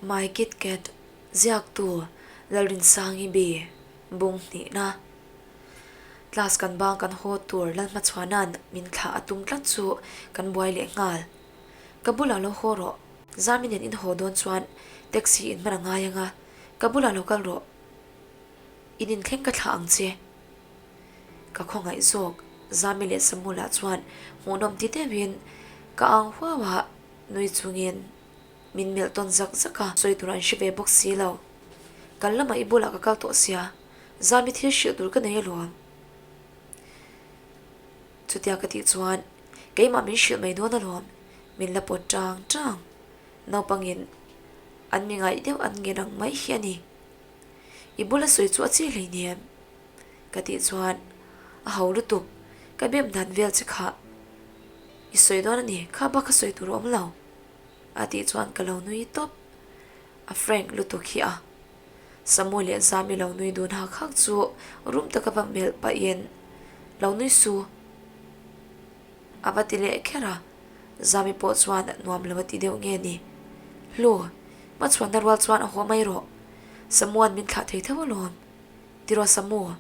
My Kit Kat ziaktu Lalrinsangi B bung hnihna. Class kan bang kan haw tur Lalhmachhuana'n min thlah a tum tlat chu kan buai leh nghal. Ka bulah lo haw rawh. Zami nen in haw dawn chuan taxi in hman a ngai ang a, ka bulah lo kal rawh. In inthleng ka thlah ang che. Ka khawngaih zawk, Zami leh Samuel-a chuan hmuhnawm ti deuhin ka ang huau a, nui chungin min melh tawn zak zak a, sawi tur an hre ve bawk si lo. Kal lamah i bulah ka kal tawh sia, Zami thil hrilh tur ka nei alawm. Chutia ka tih chuan keimah min hrilh mai dawn alawm, min la pawt tang tang. Naupangin an mi ngaih deuh an ngen ang mai hi a ni. I bula sawi chu a chi hleinem. Ka tih chuan a ho lutuk, ka bem dan vel che kha i sawi dawn a ni, kha bak kha sawi tur a awm lo a tih chuan ka lo nui tawp. A frank lutuk hi a. Samu leh Zami lo nui dun hak hak chu rum taka va melh pahin lo nui su a va ti leh kher a, Zami pawh chuan nuam lo a ti deuh nge ni. Hlu, hmachhuanna rual chuan a haw mai rawh, Samua'n min thlah thei tho alawm. Tiraw Samu?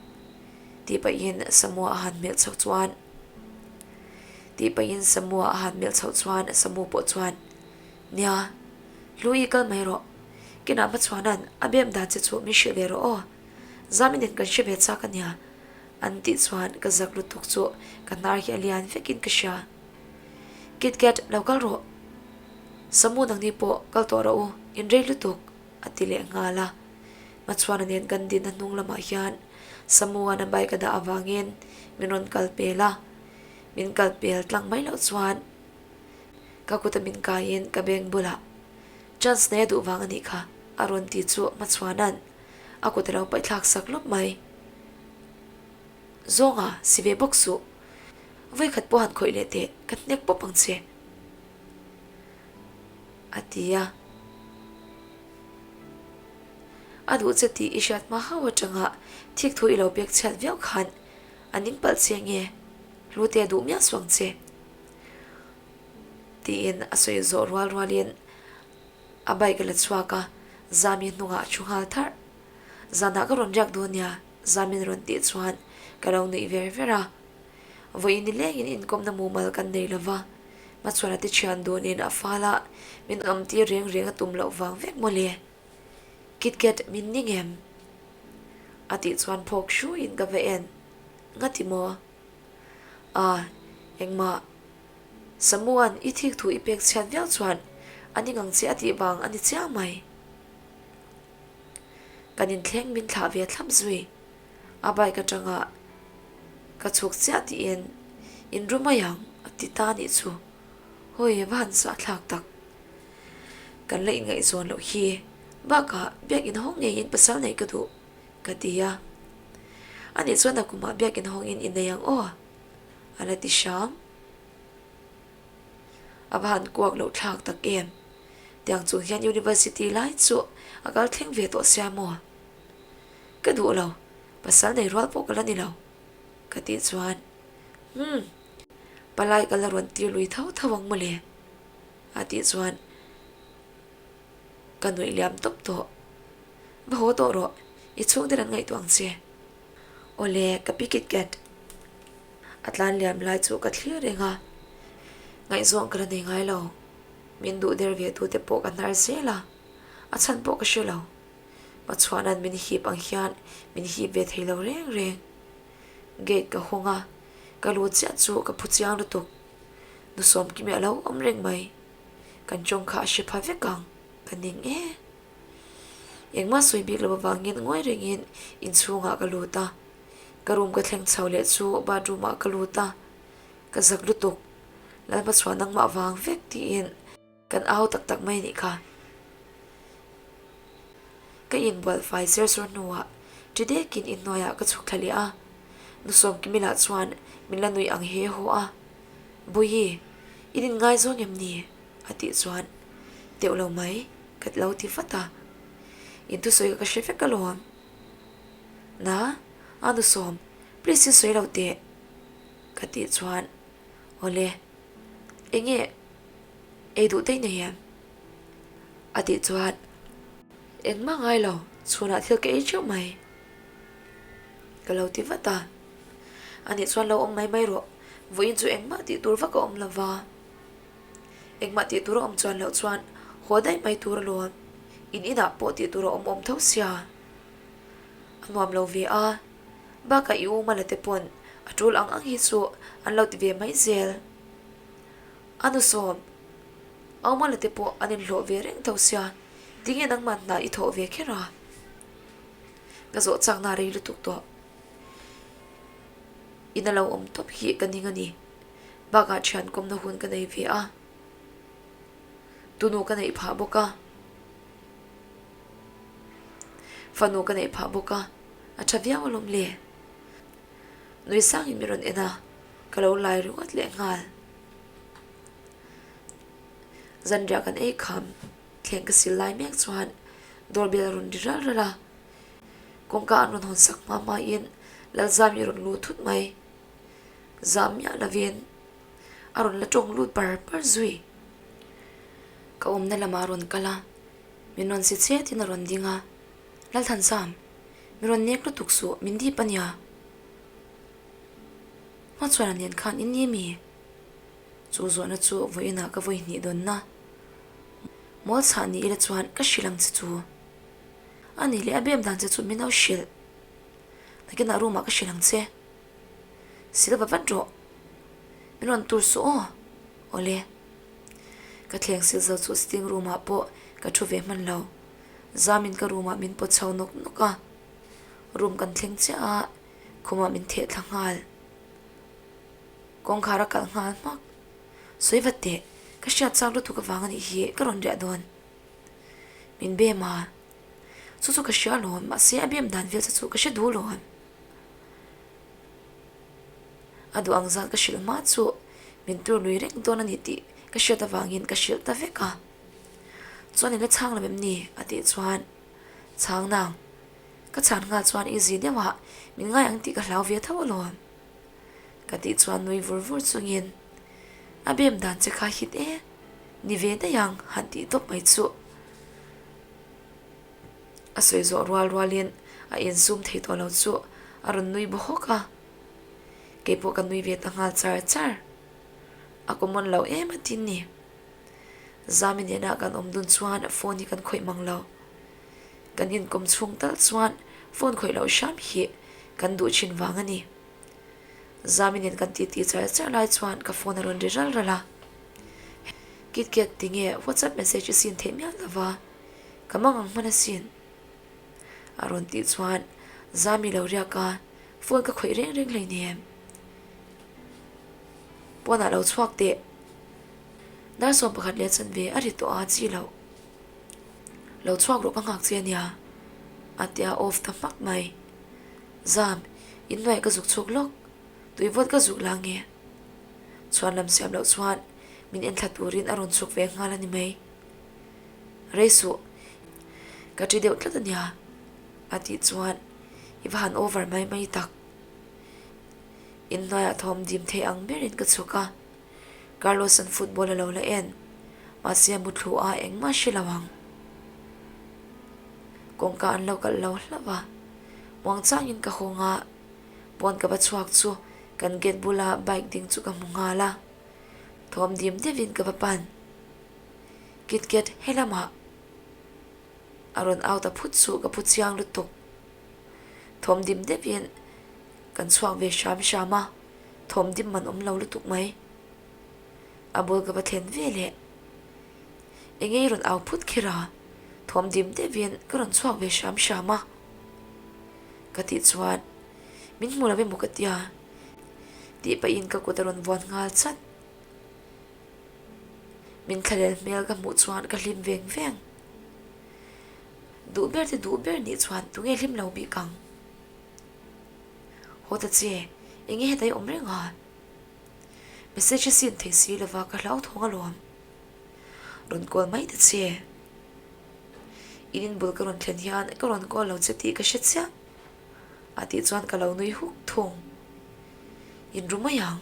Tih pahin Samua a han melh chhoh chuan Tih pahin Samua a han melh chhoh chuan Samu pawh chuan, Nia, Hlu i kal mai rawh. Kinah hmachhuana'n a bem dan che chu min hrilh ve rawh aw. Zaminin kan hre ve chak a nia. An tih chuan ka zak lutuk chu ka hnar hi a lian vekin ka hria. KitKat, lo kal rawh. Samu nangni pawh kal tawh rawh u, in rei lutuk, a ti leh nghal a. Hmachhuana nen kan dinna hnung lamah hian Samuan a bike a dah avangin min rawn kal pel a, min kal pel tlang mai loh chuan ka kuta min kaiin ka beng bulah chance nei a duh vang a nih kha a rawn ti chu Hmachhuana'n a kut a lo paihthlak sak lawp mai. Zawnga si ve bawk suh, vawikhat pawh han khawih leh teh ka hnek pawp ang che a ti a. A duh che tih i hriat hma hauh atanga thik thu i lo pek chhiat viau khan a ning palh che nge? Hlute a duh miah suang che. Tiin a sawi zawh rual rualin a bike a la chhuak a, Zami hnungah a thu nghal tharh. Zanah ka rawn riak dawn nia, Zamin rawn tih chuan ka lo nuih ver ver a. Vawiin nilengin inkawmna mumal kan nei lova, Hmachhuana te thian dunin a fal a, min awmtir reng reng a tum loh vang vek mawle. KitKat min ning em? A tih chuan phawk hruiin ka va en. Ngati maw? A, engmah. Samuan i thik thu i pek chhiat viau chuan a ning ang che a tih vang a ni chiang mai. Kan inthleng min thlah ve thlap zui. A bike atanga ka chhuk chiah tiin in ru mai ang a ti ta nih chu. Hawi va han zahthlak tak. Kan la inngaihzawn loh hi bakah biak inhawng ngeiin pasal neih ka duh ka ti a. Anih chuan a kumah biak inhawngin i nei ang aw a la ti hram. A va han kuak loh thlak tak em. Tiang chung hian university lai chu a kal thleng ve tawh sia maw? Ka duh lo, pasal nei rual pawh ka la ni lo, ka tih chuan, Umm, palai ka la rawn tir lui tho tho ang mawle, a tih chuan ka nuih liam tawp tawh. Va haw tawh rawh, i chhungte an ngaihtuah ang che. Awle, ka pi KitKat. A tlan liam lai chu ka thlir reng a, ngaihzawng ka la nei ngai lo. Min duh der ve tute pawh ka hnar zel a, a chhan pawh ka hre lo. Hmachhuahna'n min hip ang hian min hip ve thei lo reng reng. Gate ka hawng a, ka lut chiah chu ka phu chiang lutuk. Nu Sawmkimi a lo awm reng mai. Kan tawng kha a hre pha vek ang, ka ning e. Engmah sawi bik lo avangin ngawi rengin inchhungah ka lut a. Ka room ka thleng chho leh chu bathroom ah ka lut a, ka zak lutuk. Lalhmachhuah nangmah vang vek tiin. Kan au tak tak mai nih kha. Ka inbual fai ser sur hnuah ṭi dekin inhnuaiah ka chhuk thla leh a. Nu Sawmkimila chuan min la nuih ang he haw a. Bawihi, i din ngai zawng em ni? a tih chuan teuh lo mai ka lo ti vat a. In thusawi kha ka hre vek alawm. Na, a nu Sawm, please in sawi lo teh ka tih chuan awle. Enge ei duh daih nei em? A tih chuan. Engmah ngai lo, chhunah thil ka ei teuh mai. Ka lo ti vat a. Anih chuan lo awm mai mai rawh, vawiin chu engmah tih tur vak a awm lo va. Engmah tih tur a awm chuan loh chuan haw daih mai tur alawm, in inah pawh tih tur a awm awm tho sia. A nuam lo ve a, bakah i u Mala te pawn a tul ang ang hi chu an lo ti ve mai zel. A nu sawm, Au Mala te pawh an inhlawh ve reng tho sia, tinge nangmah hna i thawh ve kher a? Ka zawh chakna rei lutuk tawh. In a lo awm tawp hi ka ning a ni. Bakah thian kawmna hun ka nei ve a, tunu ka neih phah bawk a, fanu ka neih phah bawk a, a tha viau alawm le. Nui sangin min rawn en a, ka lo lai ringawt leh nghal. Zanriah kan ei kham thleng ka sil lai mek chuan doorbell a rawn ri ral ral a, kawngka an rawn hawn sak hma hmain Lalzami a rawn lut thut mai. Zam miah lovin a rawn la tawng lut par par zui. Ka awmna lamah a rawn kal a, min rawn si chetin a rawn ding a, Lalthansam, min rawn nek lutuk suh, min dip a nia. Hmachhuana nen khan in ni mi? Chu zawhna chu vawiinah ka vawi hnih dawnna. Mawl chhah ni ila chuan ka hrilh ang che chu. A nih leh a bem dan che chu min lo hrilh. Nakinah room ah ka hrilh ang che. Silva vat rawh. Min rawn tur suh aw. Awle. Ka thleng sil zo chu sitting room ah pawh ka thu ve hman lo. Zamin ka room ah min pawt chho nawk nawk a. Room kan thleng chiah a, khumah min theh thla nghal. Kawngkhar a kalh nghal hmak. Sawi vat teh, ka hriat chak lutuk avang a nih hi ka rawn riah dawn. Min bem a. Chu chu ka hria alawm, mahse a bem dan vel che chu ka hre duh alawm. A duh ang zat ka hrilh hma chu min tur lui reng dawn a ni tih ka hriat avangin ka hrilh ta vek a. Chuan i la chhang lo em ni? a tih chuan chhang nang ka chhan nghal chuan easy deuhah min ngai ang tih ka hlau ve tho alawm ka tih chuan nui vur vur chungin a bem dan che kha hit e ni ve daih ang han tih tawp mai chuh. A sawi zawh rual rualin a insum thei tawh lo chu a rawn nui baw hawk a, keipawh ka nui ve ta nghal char char. A common lo em a tin ni. Zami nena kan awm dun chuan phone hi kan khawih mang lo. Kan inkawm chhung tal chuan phone khawih loh hram hi kan duh thin vang a ni. Zami nen kan titi char char lai chuan ka phone a rawn ri ral ral a. Kitket tinge WhatsApp message i sin theih miah lova. Ka mang ang hman asin. A rawn tih chuan Zami lo riak a, phone ka khawih reng reng hleinem. Pawnah lo chhuak teh. Dar 11 leh chanve a ri tawh a chi loh. Lo chhuak rawh ka nghak che ania. A tia off ta hmak mai. Zam, inhnuaiah ka zuk chhuk lawk. Tuivawt ka zuk la nge. Chhuan lam siam loh chuan min enthla turin a rawn chhuk ve nghal a ni mai. Rei suh, ka ṭi deuh tlat a nia, a tih chuan i va han over mai mai tak. Inhnuaiah thawm dim thei ang berin ka chhuk a, Carlos-a'n football a lo la en, mahse a muthlu a engmah hre lo ang. Kawngka an lo kalh lo hlauh a, muangchangin ka hawng a, pawn ka va chhuak chu kan gate bula bike ding chu ka hmu nghal a, thawm dim deuhin ka va pan. Kitket he lamah a rawn out a phut chu ka phu chiang lutuk. Thawm dim deuhin kan chhuak ve hram hram a, thawm dim man awm lo lutuk mai. A bul ka va thlen ve leh. Enge i rawn au phut kher a, thawm dim deuhin ka rawn chhuak ve hram hram a. Ka tih chuan min hmu lo emaw ka tia tih pahin ka kut a rawn vuan nghal chat. Min thlalel hmel ka hmuh chuan ka hlim veng veng. Duh ber te duh ber nih chuan tunge hlim lo bik ang? Haw ta che, enge heta i awm reng a? Message a sin thei si lova ka hlauthawng alawm. Rawn call mai ta che. In inbul ka rawn thlen hian ka rawn call lo che tih ka hre chiah. A tih chuan ka lo nui huk thung. Inru mai ang.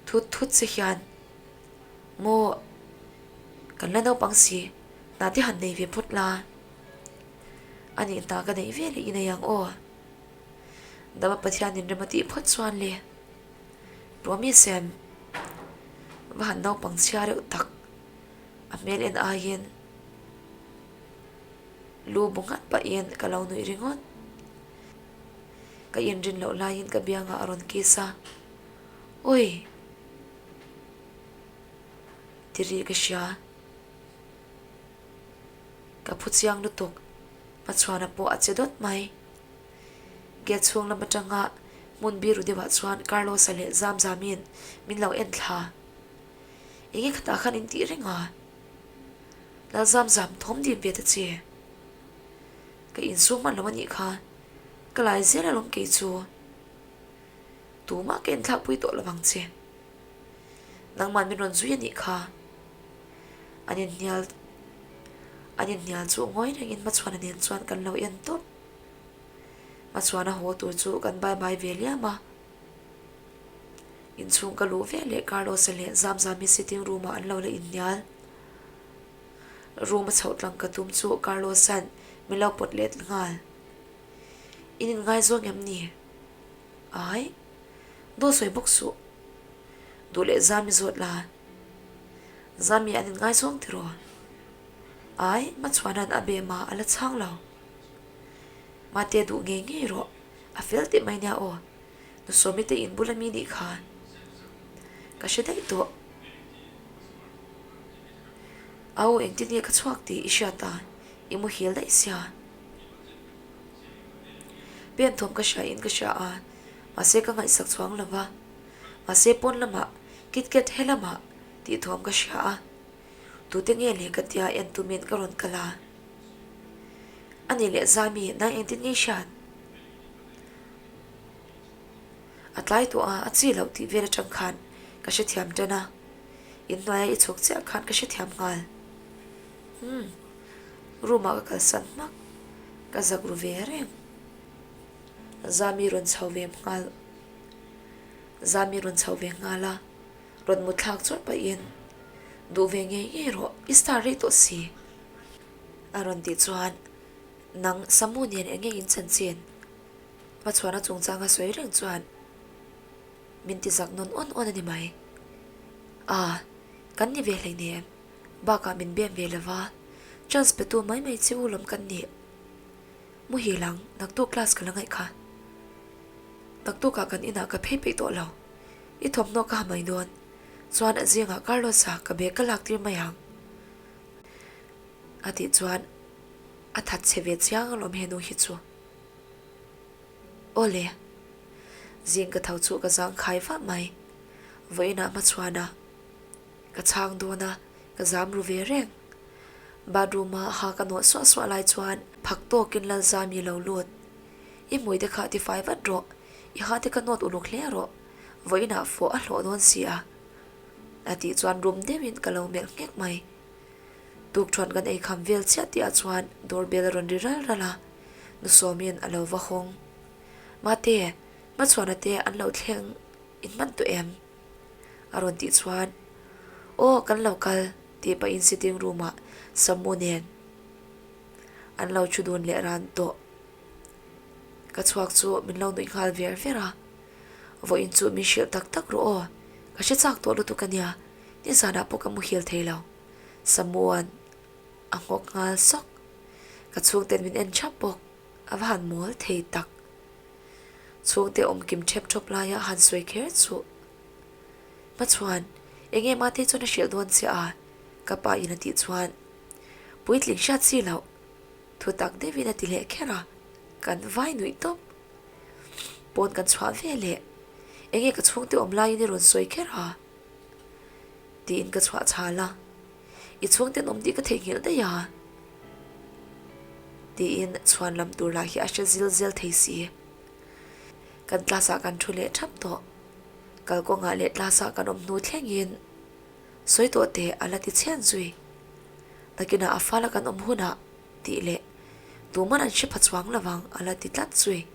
Thut thut che hian maw kan la naupang si hna te han nei ve phawt la. A nih hna ka neih ve leh i nei ang aw. Dama Pathianin rem a tih phawt chuan le. Promise em? Va han naupang chhia reuh tak. A hmel en aiin lu bu nghat pahin ka lo nuih ringawt. Ka inrin loh laiin ka biangah a rawn kiss a. Oi! Ti rih ka hria. Ka phu chiang lutuk. Hmachhuana pawh a che dawt mai. Gate chhung lam atanga hmun biru deuhah chuan Carlos-a leh Zamzami'n min lo en thla. Enge khatah khan in tih reng a? Lal Zamzam thawm dim ve ta che. Ka insum hman lo a nih kha. Ka lai zel alawm kei chu. Tumah ka inthlakpui tawh lo vang che. Nangman min rawn zui a nih kha. An inhnial an inhnial chu ngawi rengin Hmachhuana nen chuan kan lo en tawp. Hmachhuana haw tur chu kan bye bye ve liam a. Inchhung ka luh ve leh Carlos-a leh Zamzami sitting room-ah an lo la inhnial. Room a chhoh tlang ka tum chu Carlos-a'n min lo pawt let nghal. In inngaizawng em ni? Ai, daw sawi bawk suh. Duh leh Zami zawt la. Zami an inngaizawng tiraw? Ai, Machhuana'n a be ma a la chhang lo. Mate duh ngei ngei rawh, a fel tih mai nia aw. Nu Sawmi te in bul ami nih kha. Ka hre daih tawh. Au, engtin nge ka chhuak tih i hriat a, i muhil daih sia. Pen thawm ka hria in ka hria a, mahse ka ngaihsak chuang lo va. Mahse pawn lamah Kitket he lamah tih thawm ka hria a, tute nge le ka tia en tumin ka rawn kal a. A ni leh Zami, nang engtin nge i hriat? A tlai tawh a, a chi loh tih vel atang khan ka hrethiam tan a, inhnuaia i chhuk chiah khan ka hrethiam nghal. Umm. Room ah ka kalsan hmak, ka zak ru ve reng. Zami rawn chho ve nghal, Zami rawn chho ve nghal a, rawn mut thlak chawrh pahin, Duh ve ngei ngei rawh, i star rei tawh si. A rawn tih chuan, Nang Samu nen eng nge in chanchin? Hmachhuana chungchanga sawi reng chuan min ti zak nawn awn awn a ni mai. A, kan ni ve hleinem. Bakah min bem ve lova, chance pe tu mai mai che u lawm kan nih. Muhil ang, naktuk class ka la ngaih kha. Naktukah kan inah ka phei peih tawh lo. I thawmhnaw ka ha mai dawn. Chuan a zingah Carlos-a ka bag ka lak tir mai ang. A tih chuan a that chhe ve chiang alawm henu hi chu. Awle. Zing ka tho chu ka zangkhai vah mai. Vawiinah hmachhuanah. Ka chhang dawn a, ka zam ru ve reng. Bathroom a ha ka nawh suah suah lai chuan phak tawkin Lalzami lo lut. I hmui te kha tifai vat rawh, i ha te kha nawt uluk hle rawh, vawiinah fawh a hlawh dawn si a. A tih chuan rum deuhin ka lo melh nghek mai. Tukṭhuan kan eikham vel chiah tihah chuan door bell a rawn ri ral ral a, Nusawmi'n a lo va hawng. Mate, Hmachhuana te an lo thleng in hman tawh em? A rawn tih chuan, Aw, kan lo kal, tih pahin sitting room-ah Samu nen an lo thu dun leh ran tawh. Ka chhuak chu min lo nuih nghal ver ver a, Vawiin chu min hrilh tak tak rawh aw, ka hre chak tawh lutuk a nia, nizanah pawh ka muhil thei lo, Samua'n a nghawk nghal sawk. Ka chhungten min en thap bawk, a va han mawl thei tak. Chhungte awm kim thep thawp laia han sawi kher chu Hmachhuan, eng nge Mate chuan a hrilh dawn che a? Ka pa in a tih chuan puitling hriat si loh thu tak deuhin a ti leh kher a, kan vai nuih tawp. Pawn kan chhuah ve leh, eng nge ka chhungte awm laiin i rawn sawi kher a? Tiin ka chhuah chhal a, I chhungte an awm tih ka theihnghilh daih a? Tiin chhuan lam tur lah hi a hre zil zel thei si. Kan class ah kan thu leh thap tawh. Kalkawngah leh class ah kan awm hnu thlengin sawi tawh teh a la ti chhian zui. Nakinah a fala kan awm hunah tih leh tuman an hre pha chuang lovang a la ti tlat zui.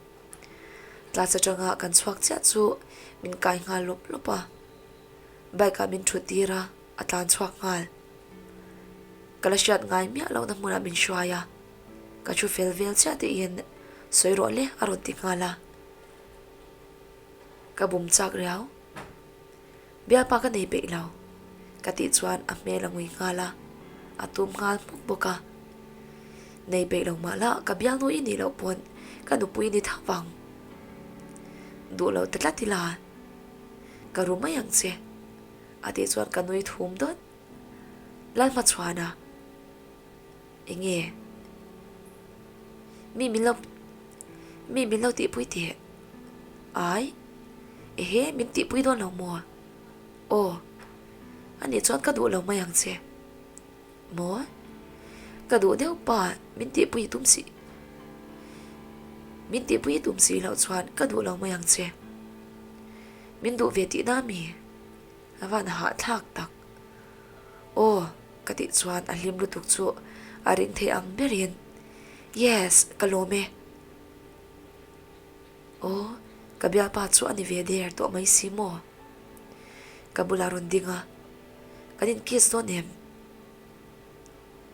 Class atanga kan chhuak chiah chu min kai nghal lawp lawp a. Bike ah min thut tir a, a tlan chhuak nghal. Ka la hriat ngai miah lohna hmunah min hruai a. Ka thu fel vel chiah tiin sawi rawh le a rawn ti nghal a. Ka bum chak riau. Bialpa ka nei peih lo ka tih chuan a hmel a ngui nghal a, a tum nghal hmuk bawk a. Nei peih lo mah la ka bialnu i nih loh pawn ka nupui ni thap ang. Duh lo ta tlat ila ka ru mai ang che a tih chuan ka nui thum dawt. Lalhmachhuana. Enge? Mi min lo mi min lo tihpui teh? Ai, ehe min tihpui dawn lo maw? Aw, anih chuan ka duh lo mai ang che. Maw? Ka duh deuh pa min tihpui i tum si min tihpui i tum si loh chuan ka duh lo mai ang che. Min duh ve tihna mi? A van hahthlak tak. Aw, ka tih chuan a hlim lutuk chu a ring thei ang berin, Yes, ka lawm e. Aw, ka bialpa chu a ni ve der tawh mai si maw? Ka bulah rawn ding a, Kan in kiss dawn em?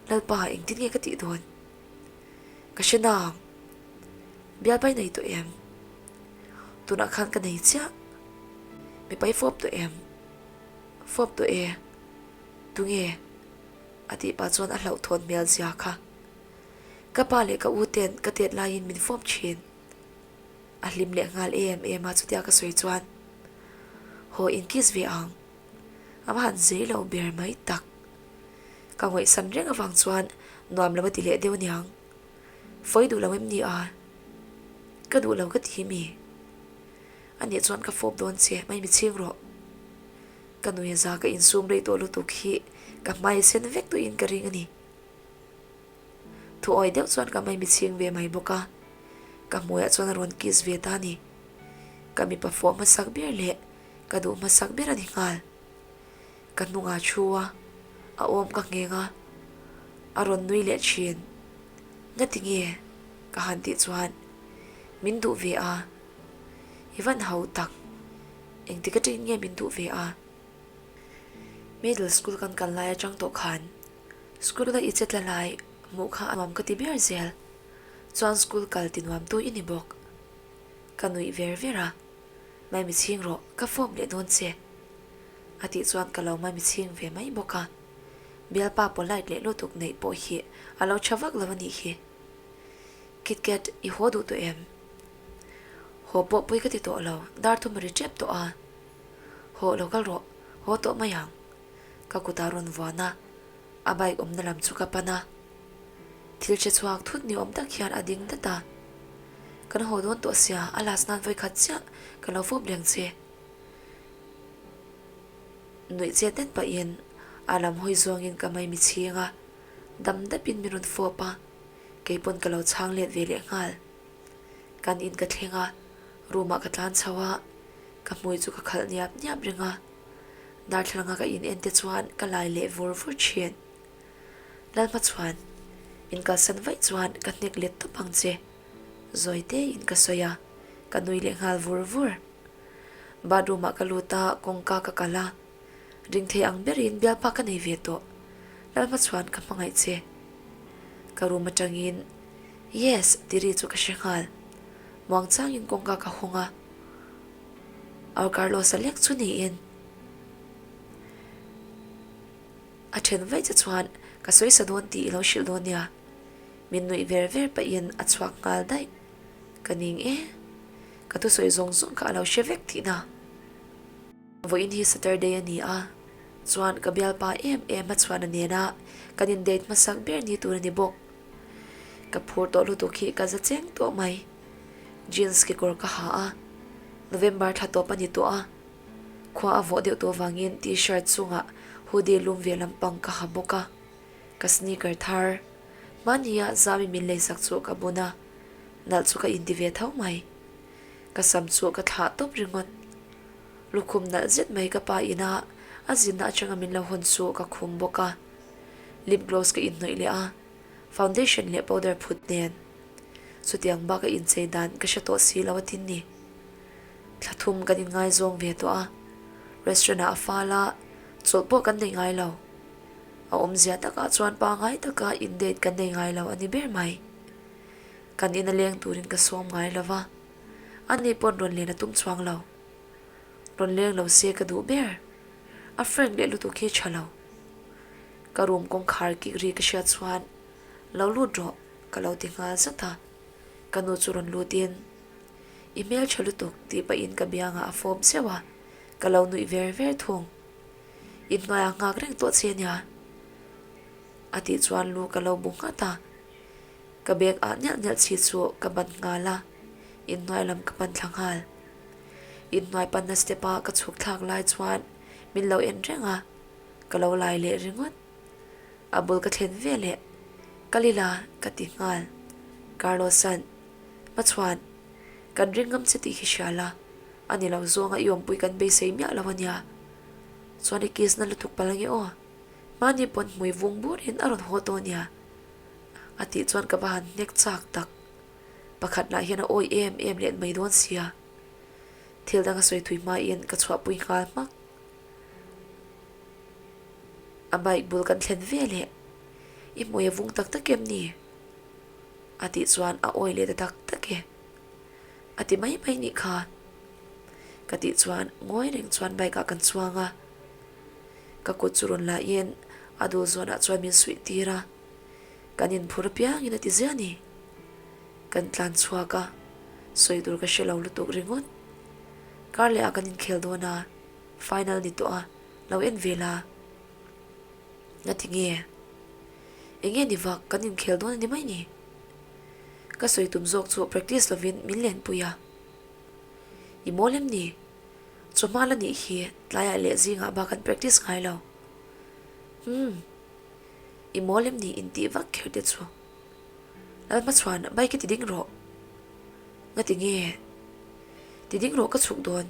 Lalpa, engtin nge ka tih dawn? Ka hre nang. Bialpa i nei tawh em? Tunah khan ka nei chiah. Mipa i fawp tawh em? Fawp tawh e, tunge? A tih pah chuan a hlauhthawn hmel zia kha. Ka pa leh ka u ten ka tet laiin min fawp thin. A hlim leh nghal em em a chutia ka sawi chuan haw in kiss ve ang. A va han zei lo ber mai tak. Ka ngawihsan reng avang chuan nuam lo a ti leh deuh aniang. Fawi duh lo em ni a? Ka duh lo ka ti mi? Anih chuan ka fawp dawn che, mai mi chhing rawh. Ka nui za ka insum rei tawh lutuk hi ka hmai sen vek tuiin ka ring a ni. Thuawi deuh chuan ka hmai mi chhing ve mai bawk a, ka hmuiah chuan a rawn kiss ve ta a ni. Ka mipa fawh hmasak ber leh ka duh hmasak ber a ni nghal. Ka hnungah thu a, a awm ka ngheng a, a rawn nui leh thin. Ngati nge? ka han tih chuan min duh ve a. I van ho tak, engtik atangin nge min duh ve a? Middle school kan kal lai atang tawh khan school a i che tla lai hmuh kha a nuam ka ti ber zel, chuan school kal ti nuam tu i ni bawk. Ka nuih ver ver a, Mai mi chhing rawh, ka fawp leh dawn che a tih chuan ka lo mai mi chhing ve mai bawk a, bialpa polite leh lutuk neih pawh hi a lo tha vak lo a nih hi. KitKat, i haw duh tawh em? Haw pawh pui ka ti tawh lo, dar thum a ri tep tawh a. Haw lo kal rawh, haw tawh mai ang. Ka kutah rawn vuan a, a bike awmna lam chu ka pan a. Thil hre chhuak thut ni awm tak hian a ding dat a. Kan haw dawn tawh sia, a last nan vawikhat chiah ka lo fawp leng che. Nuih chet det pahin a lam hawi zawngin ka mai mi chhing a, dam dapin min rawn fawp a, keipawn ka lo chhang let ve leh nghal. Kan in ka thleng a, room ah ka tlan chho a, ka hmui chu ka khalh niap niap reng a, darthlalang a ka in en te chuan ka lai leh vur vur thin. Lalhma chuan in kalsan vaih chuan ka hnek let tawp ang che, zawi te in ka sawi a, ka nui leh nghal vur vur. Bathroom ah ka lut a, kawngka ka kal a, ring thei ang berin bialpa ka nei ve tawh, Lalhma chuan ka hmangaih che. Ka room atangin Yes! ti ri chu ka hre nghal. Muang changin kawngka ka hawng a, Our Carlos-a lek chu niin a then vaih che chuan ka sawi sa dawn tih i lo hrilh dawn nia. Min nuih ver ver pahin a chhuak nghal daih. Ka ning e. Ka thusawi zawng zawng kha a lo hre vek tihna. Vawiin hi Saturday a ni a, chuan ka bialpa em em a chhuahna nena kan in date hmasak ber ni tur a ni bawk. Ka phur tawh lutuk hi ka za cheng tawh mai. Jeans kekawr ka ha a, November thla tawp a ni tawh a, khua a vawh deuh tawh vangin t-shirt chungah hoodie lum ve lampang ka ha bawk a, ka sneaker thar hmania zami min leisak chu ka bun a, nalh chu ka inti ve tho mai. Ka sam chu ka thlah tawp ringawt. Lukhum nalh zet mai ka pa ina a zinna atanga min lo hawn chu ka khum bawk a. Lip gloss ka inhnawih leh a, foundation leh powder phut nen. Chutiang bak a inchei dan ka hre tawh si lo a tin ni. Thla thum kan inngaizawng ve tawh a, restaurant ah a fal a, chawlh pawh kan nei ngai lo. A awmzia takah chuan pangai taka in date kan nei ngai lo a ni ber mai. Kan ina leng turin ka sawm ngai lo va, ani pawn rawn len a tum chuang lo. Rawn leng lo se ka duh ber. A frank leh lutuk hi tha lo. Ka room kawngkhar kik ri ka hriat chuan lo lut rawh ka lo ti nghal zat a. Ka nu chu rawn lutin I hmeltha lutuk tih pahin ka biangah a fawp zeuh a, ka lo nuih ver ver thung. Inhnuaiah nghak reng tawh che nia a tih chuan lu ka lo bu nghat a. Ka bag ah nelh nelh chi chu ka ban nghal a, inhnuai lam ka pan thla nghal. Inhnuai panna step a ka chhuk thlak lai chuan min lo en reng a, ka lo lai leh ringawt. A bul ka thlen ve leh, Ka lila ka ti nghal. Carlos-a'n, Hmachhuan, kan ring ngam che tih hi hria la, a ni lo zawnga i awmpui kan beisei miah lo a nia. Chuan i kiss na lutuk palh ange aw. Mahni pawn hmui vung burin a rawn haw tawh a nia. A tih chuan ka va han hnek chak tak. Pakhat lah hian a awi em em leh mai dawn sia. Thil dang a sawi thui hmain ka chhuahpui nghal hmak. A bike bul kan thlen ve leh i hmui a vung tak tak em ni? A tih chuan a awi leh ta tak tak e. A ti mai mai nih kha. Ka tih chuan ngawi reng chuan bike ah kan chuang a. Ka kut chu rawn lahin a dul zawnah chuan min suih tir a. Kan inphur apiangin a ti ziah ni. Kan tlan chhuak a, sawi tur ka hre lo lutuk ringawt. Kar leh ah kan inkhel dawn a, final ni tawh a, lo en ve la. Nga ti nge? Enge ni vak kan inkhel dawn a ni mai ni? Ka sawi tum zawk chu practice lovin min lenpui a. I mawl em ni? Chawhma la nih hi tlaiah leh zingah bak an practice ngai lo. Umm. I mawl em ni intih vak kher te chu. Lalhmachhuan bike i ti ding rawh. Nga ti nge? Ti ding rawh ka chhuk dawn.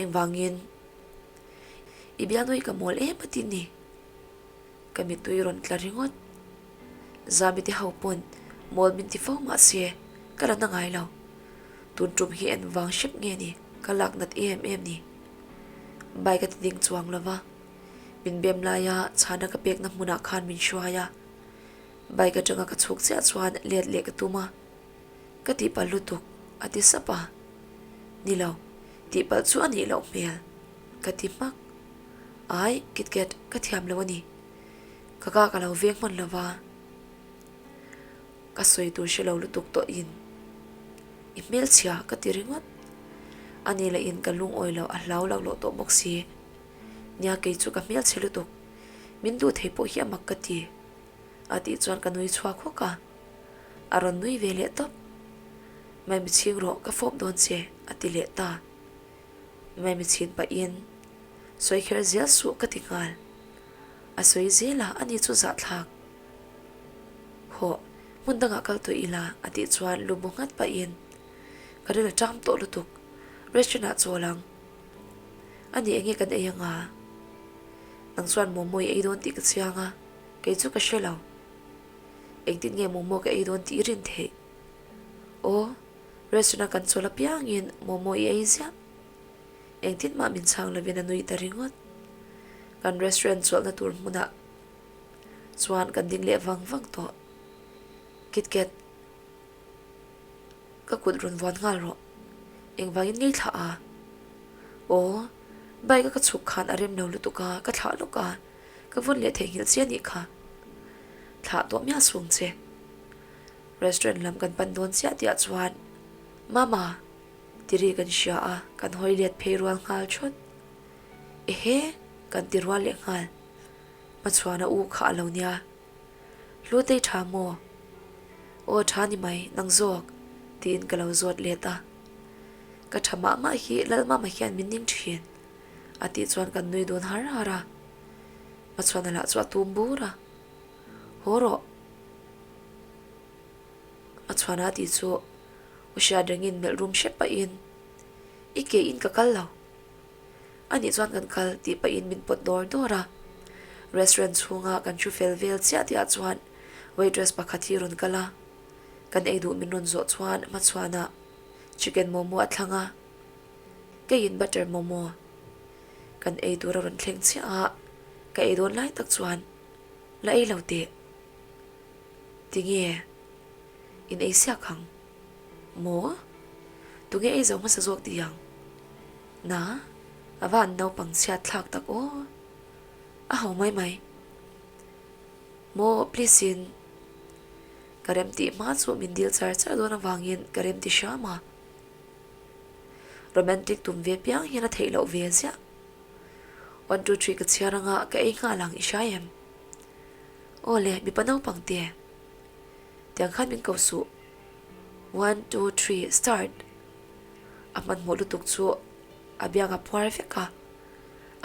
Engvangin? I bialnu hi ka mawl em a ti ni. Ka mittui rawn tla ringawt. Zami te ho pawn mawl min ti fo mah se ka la na ngai lo. Tun tum hi en vang hrep nge ni ka lak nat em em ni. Bike a ti ding chuang lo va. Min bem laia chhana ka pekna hmunah khan min hruai a. Bike atanga ka chhuk chiah chuan let leh ka tum a. Ka tihpalh lutuk a ti sap a. Ni lo, tihpalh chu a nih loh hmel ka ti hmak. Ai, KitKat, ka thiam lo a ni. Ka ka ka lo veng hman lo va. Ka sawi tur hre lo lutuk tawhin i hmelchhia ka ti ringawt. A ni leh in ka lungawi loh a hlau lo loh tawh bawk si. Nia kei chu ka hmelchhe lutuk. Min duh thei pawh hi a mak ka ti. A tih chuan ka nui chhuak hawk a. A rawn nui ve leh tawp. Maimi chhing rawh ka fawp dawn che a ti leh ta. Maimi chhin pahin sawi kher zel suh ka ti nghal. A sawi zel a ani chu zahthlak. Hawh, hmun dangah kal tawh ila a tih chuan lu bu nghat pahin ka ril a ṭam tawh lutuk, restaurant ah chawl ang. Ani enge kan ei anga? Nang chuan momo i ei dawn tih ka chiang a, kei chu ka hre lo. Engtin nge momo ka ei dawn tih i rin theih? Aw, restaurant a kan chawl apiangin momo i ei ziah. Engtin mah min chhang lovin a nui ta ringawt. Kan restaurant chawlhna tur hmunah chuan kan ding leh vang vang tawh. KitKat, ka kut rawn vuan nghal rawh. Engvangin ngei thlah a? Aw, bike a ka chhuk khan a rem lo lutuk a, ka thlah lawk a, ka vawn leh theihnghilh che a nih kha. Thlah tawh miah sung che. Restaurant lam kan pan dawn chiah tihah chuan, Mama! Ti ri kan hria a, kan hawi let phei rual nghal thawt. Ehe! Kan ti rual leh nghal. Hmachhuana u kha a lo nia. Hlutei tha maw? Aw tha ni mai, nang zawk, tiin ka lo zawt let a. Ka tha mah mah hi Lalmama hian min ning thin, a tih chuan kan nui dun har har a. Hmachhuana lah chu a tum bur a. Haw rawh. Hmachhuana a tih chu U Hriat rengin melh rum hrep pahin, I ke in ka kal lo. A nih chuan kan kal tih pahin min pawt dawr dawr a. Restaurant chhunga kan thu fel vel chiah tihah chuan waitress pakhat hi rawn kal a. Kan ei duh min rawn zawh chuan hmachhuanah chicken momo a thlang a. Keiin butter momo kan ei tur a rawn thleng chiah a, ka ei dawn lai tak chuan la ei lo teh. Tinge? In ei siak ang. Maw? Tunge ei zo hmasa zawk tih ang? Na, a va an naupang chhiat thlak tak aw. A ho mai mai. Maw, please in. Ka rem tih hma chu min dil char char dawn avangin ka rem ti hram a. Romantic tum ve piang hian a theih loh ve ziah. One two three ka chhiar anga ka ei nghal ang i hrai em? Aw le, mipa naupang te. Tiang khan min ko suh. One two three start. A hmanhmawh lutuk chu a biang a phuar vek a,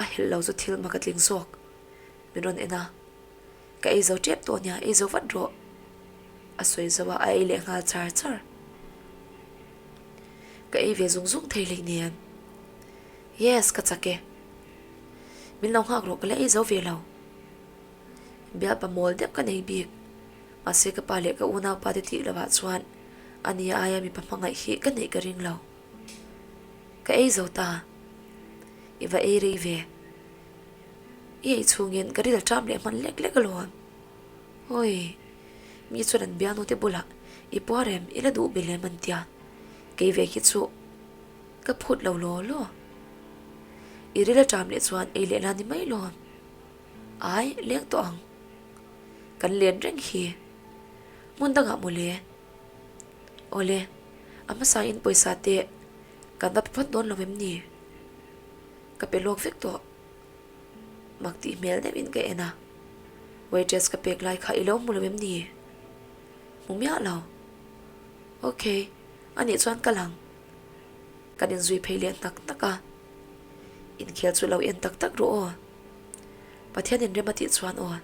a helh lo chu thil mak a tling zawk. Min rawn en a, Ka ei zo tep tawh nia, ei zo vat rawh. A sawi zo a, a ei leh nghal char char. Ka ei ve zung zung thei hlei nen. Yes, ka chak e. Min lo nghak rawh, ka la ei zo ve lo. Bialpa mawl deuh ka nei bik. Mahse ka pa leh ka unaupa te tih lovah chuan ani aia mipa hmangaih hi ka neih ka ring lo. Ka ei zo ta. I va ei rei ve. I ei chhungin ka ril a ṭam leh hman lek lek alawm. Awi, mi chuan an bialnu te bulah i puar em, i la duh bil em an tia. Kei ve khi chu ka phut lo law law. I ril a ṭam leh chuan ei leh la ni mai lawm. Ai, leng tawh ang. Kan len reng hi. Hmun dangah mawle. Awle, a hmasain pawisa te kan va pe phawt dawn lo em ni? Ka pe lawk vek tawh. Mak tih hmel deuhin ka en a. Waitress ka pek lai kha i lo hmu lo em ni? Hmu miah lo. Ok, anih chuan ka lang. Kan inzui phei leh hnak hnak a. Inkhel chu lo en tak tak rawh aw. Pathianin rem a tih chuan aw.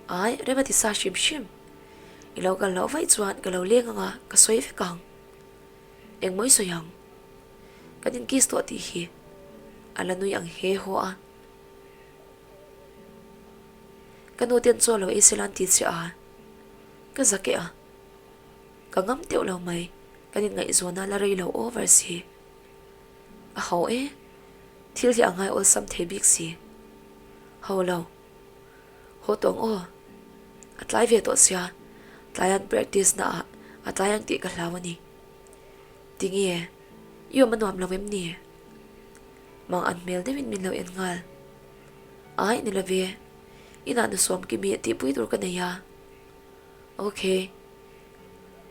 Ai, rem a ti sa hrim hrim. I lo kal loh vaih chuan ka lo leng anga ka sawi vek ang. Engmaw i sawi ang? Kan inkiss tawh tih hi a la nui ang he haw a. Ka nu ten chaw lo ei sela an ti chiah a, ka zak e a. Ka ngam teuh lo mai, kan inngaihzawn a la rei lo over si. A ho e, thil hi a ngai awlsam thei bik si. Ho lo. Haw tawng aw. A tlai ve tawh sia, tlaian practice na ah a tlai ang tih ka hlau a ni. Tinge, i awm a nuam lo em ni? Mang an hmel deuhin min lo en nghal. Ai ni love, inah nusawm kimi tihpui tur ka nei a. Ok.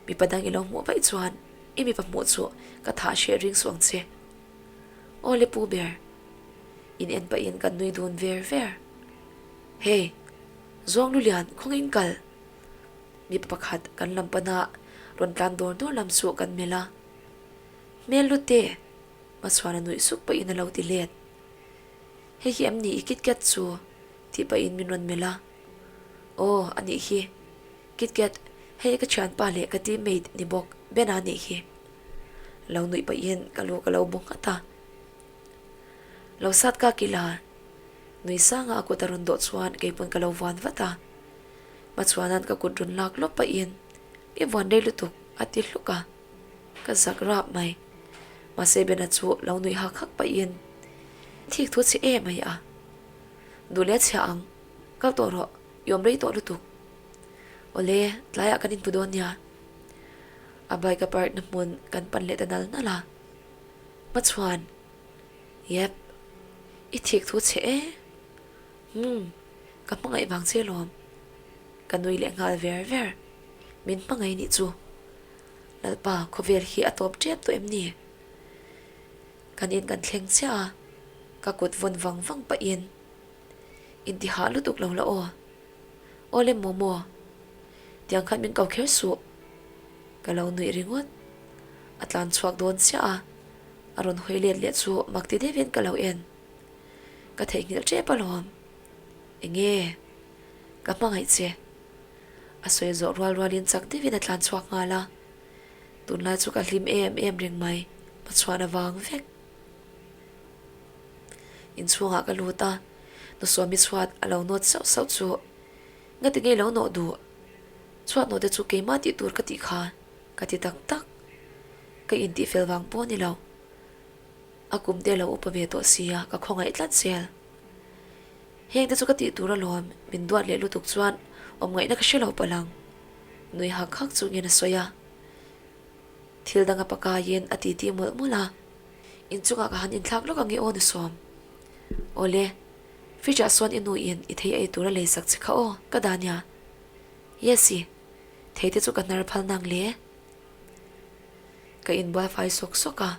Mipa dang i lo hmuh vaih chuan i mipa hmuh chu ka thah hreh ring suh ang che. Aw le pu ber. In en pahin kan nui dun ver ver. Hey! Zawng Lulian khawngin kal. Mipa pakhat kan lam pana rawn tlan dawr dawr lam chu kan melh a. Hmel lute! Hmachhuana nuih suk pahin a lo ti let. Hei hi em ni i KitKat chu? tih pahin min rawn melh a. Aw, a nih hi. KitKat, hei ka thianpa leh ka teammate ni bawk Ben-a a nih hi. Lo nuih pahin ka lu ka lo bu nghat a. Lo sat ka kil a, nui sanga a kut a rawn dawh chuan kei pawn ka lo vuan vat a. Hmachhuana'n ka kut rawn lak lawp pahin, I vuan rei lutuk, a ti hluk a. Ka zak rap mai. Mahse Ben-a chu lo nuih hak hak pahin, Thik thu chhe em mai a. Duh leh chhia ang. Kal tawh rawh, i awm rei tawh lutuk. Awle, tlaiah kan inpu dawn nia. A bike a park na hmun kan pan leh ta nal nal a. Hmachhuan, Yep, i thik thu chhe e. Umm, ka hmangaih vang che lawm. Ka nui leh nghal ver ver. Min hmangaih nih chu. Lalpa, khawvel hi a tawp tep tawh em ni? Kan in kan thleng chiah a, ka kut vawn vang vang pahin intihah lutuk lo la aw. Aw le maw maw, tiang khan min ko kher suh. Ka lo nuih ringawt. A tlan chhuak dawn chiah a, a rawn hawi let leh chu mak ti deuhin ka lo en. Ka theihnghilh tep alawm. Enge? Ka hmangaih che. A sawi zawh rual rualin chak deuhin a tlan chhuak nghal a. Tunlai chu ka hlim em em reng mai, hmachhuan avang vek. Inchhungah ka lut a, Nusawmi chhuat a lo nawt sauh sauh chu ngati ngei lo nawh duh? Chhuat nawh te chu keimah tih tur ka tih kha ka ti tak tak. Ka intih fel vang pawh a ni lo. A kum te a lo upa ve tawh sia ka khawngaih tlat zel. Heng te chu ka tih tur alawm, min duat leh lutuk chuan awm ngaihna ka hre lo palh ang. Nui hak hak chungin a sawi a. Thil dang a pakaiin a titi mawlh mawlh a. Inchungah ka han inthlak lawk ang e aw Nusawm. Awle, fridge ah sawn i nu in i thei ei tur a leisak che kha aw, ka dah nia. Yes i, thei te chu ka hnar phal nang le. Ka inbual fai sawk sawk a,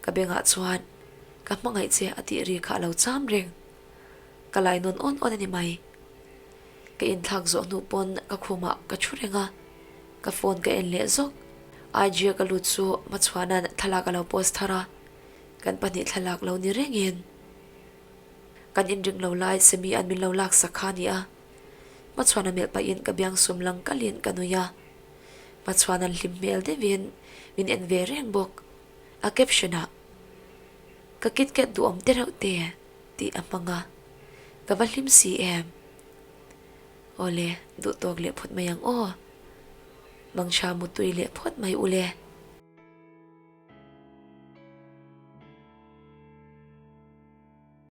ka bengah chuan ka hmangaih che a tih ri kha a lo cham reng. Ka lai nawn awn awn a ni mai. Ka inthlak zawh hnu pawn ka khumah ka thu reng a, ka phone ka en leh zawk. IG a ka lut chu Machhuana'n thlalak a lo post thar a, kan pahnih thlalak lo ni rengin kan inring lo lai Semi-a'n min lo laksak kha a ni a. Machhuana melh pahin ka biang sum lang kalin ka nui a, Machhuana'n hlim hmel deuhin min en ve reng bawk. A caption-ah, Ka KitKat duhawm te reuh te tih a hmang a, ka va hlim si em? Awle, duh tawk leh phawt mai ang aw. Mangchha mutui leh phawt mai ule.